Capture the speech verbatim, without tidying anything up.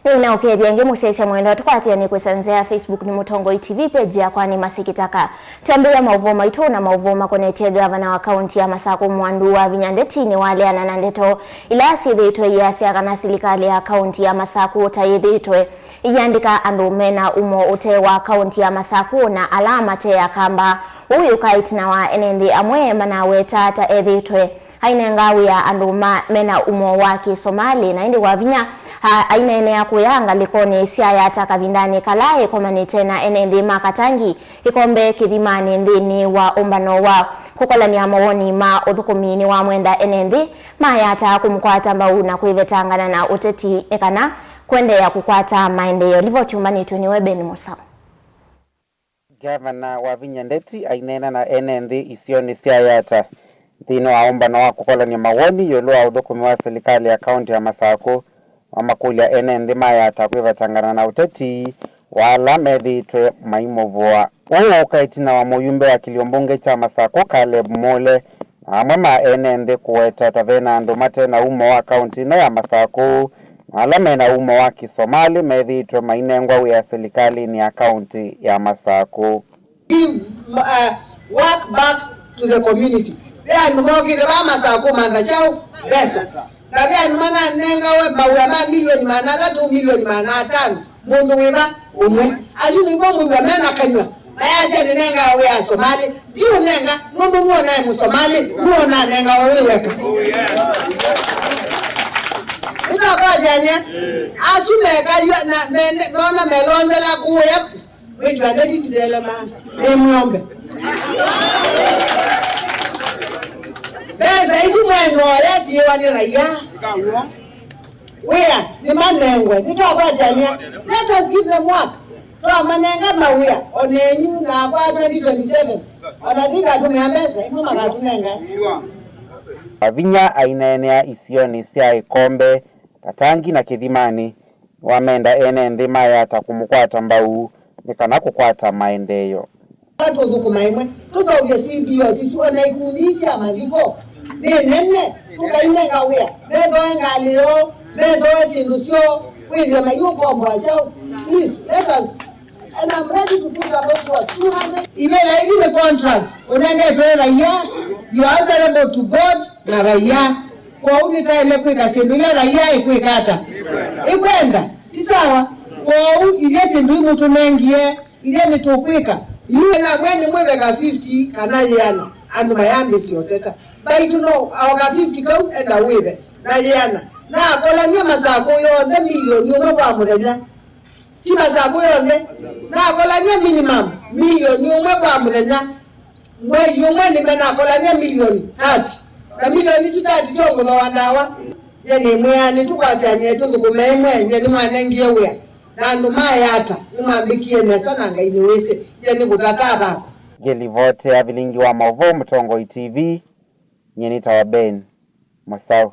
Nĩnaũkethya ĩngĩ mũsyaĩĩsya mwendwa, tũkwatĩanĩe kwĩsĩla nzĩa ya Facebook nĩ Mũtongoi T V, page yakwa nĩ Masikitaka. Twambĩĩa maũvoo maitũ na maũvoo makonetye ngavana wa kaunti ya Masakũ, Mwandu Wavinya Ndeti, nĩwaleana na ndeto ila syĩthĩĩtwe iasya kana silikalĩ ya kaunti ya Masakũ ta yĩthĩĩtwe ĩiandĩka andũ mena umo ũte wa kaunti ya Masakũ na ala mate Akamba. Ũu wĩũka ĩtina wa ene nthĩ amwe manaweta ta ethĩĩtwe ainenga wĩa andũ ma, mena umo wa Kĩsomalĩ, na ĩndĩ Wavinya a, aineenea kũya ngalĩkonĩ sya Yatta kavindanĩ kala ĩkomanĩte na ene nthĩ ma Katangi ĩkombe kĩthimanĩ nthĩnĩ wa ũmbano wa kũkolany'a mawoni ma ũthũkũmi. Nĩwamwenda ene nthĩ ma Yatta kũmũkwata mbau na kwĩvetangana na ũteti nĩ kana kũendeea kũkwata maendeeo. Livoti yũmbanĩtw'e nĩwe Ben Mũsau. Ngavana Wavinya Ndeti aineena na ene nthĩ isionĩ sya Yatta nthĩnĩ wa ũmbano wa kũkolany'a mawoni ĩũlũ wa ũthũkũmi wa silikalĩ ya kaunti ya Masakũ, wamakũlya ene nthĩ ma Yatta kwĩvetangana na ũteti wa ala methĩĩtwe maimũvũa. Ũũ ũka ĩtina wa mũyumbe wa kĩlio mbunge kya Masakũ, Caleb Mule, na amwe ma ene nthĩ kũweta ta vena andũ mate na umo wa kaunti ĩno ya Masakũ na ala mena umo wa Kĩsomalĩ methĩĩtwe mainengwa wĩa silikalĩnĩ ya kaunti ya Masakũ. Give, uh, work back to the community. Ve andũ mokĩte vaa Masakũ mantha kyaũ? Mbesa. Na ve andũ mananengawe mawĩa ma milioni maana atatũ, milioni maana atano. Mũndũ wĩva? Ũmwe. Asu nĩvo mwĩw'a mena kanyw'a mayasya, "Nĩnengawa wĩa Asomalĩ." Ti ũnenga, nũndũ nũonae Mũsomalĩ, nũonanengawa wĩ weka. Nĩtwakwatĩanĩa. Asu mekaywa na mene, mona melonzela kũya, wĩtwa Ndeti nditelema, nĩ mwĩombe. Mbesa isu mwenoya siĩwa nĩ raia. Wĩa nĩmanengwe, nĩtwakwatĩanĩa. Let us give them work. Twamanenga mawĩa, ona enyu nakwa twenty twenty-seven, ona ndikatũmĩa mbesa, imwe makatũnenga. Wavinya aineenea isionĩ sya Ĩkombe, Katangi na Kĩthimanĩ, nĩwamenda ene nthĩ ma Yatta kũmũkwata mbau nĩ kana kũkwata maendeeo. Tũthũkũma ĩmwe, tũseũvye C B Os isu, ona ikundi sya mathiko nĩ nene, tũkainenga wĩa, methooe ngalĩ yoo, methooe syĩndũ syoo, wĩthĩe mayĩũkomboa kyaũ. Please, let us, and I'm ready to put about what, two hundred. Ivĩla ĩthi nĩ contract ũnengetwe raia, you are answerable to God na raia. Kwoou nĩtaĩle kwĩka syĩndũ ila raia ĩkwĩka ata? Ĩkwenda. Ti sawa? Kwoou ithyĩ syĩndũ imũtũnengie, ithyĩ nĩtũkwĩka. Yu na mwe nĩmwĩveka fifty kana yĩana, andũ mayambĩsya ũteta. Mbaitũ no aoka fifty kau enda wĩve na yĩana. Na akolany'a Masakũ yonthe milioni ũmwe kwa mũthenya. Ti Masakũ yonthe. Na akolany'a minimum milioni ũmwe kwa mũthenya. Mwei ũmwe nĩmenakolany'a milioni thirty. Na milioni isu thirty tyo ngũthooa ndawa. Nye nĩmwĩaa nĩtũkwatĩanĩe tũthũkũme ĩmwe, nye nĩmwanengie wĩa. Na andũ ma Yatta nĩmwambĩkie nesa na Ngai nĩwĩsĩ, nye nĩkũtata vakwa. Ngĩlivoti ya vilingi wa maũvoo Mũtongoi T V, nyie nĩtawa Ben Mũsaũ.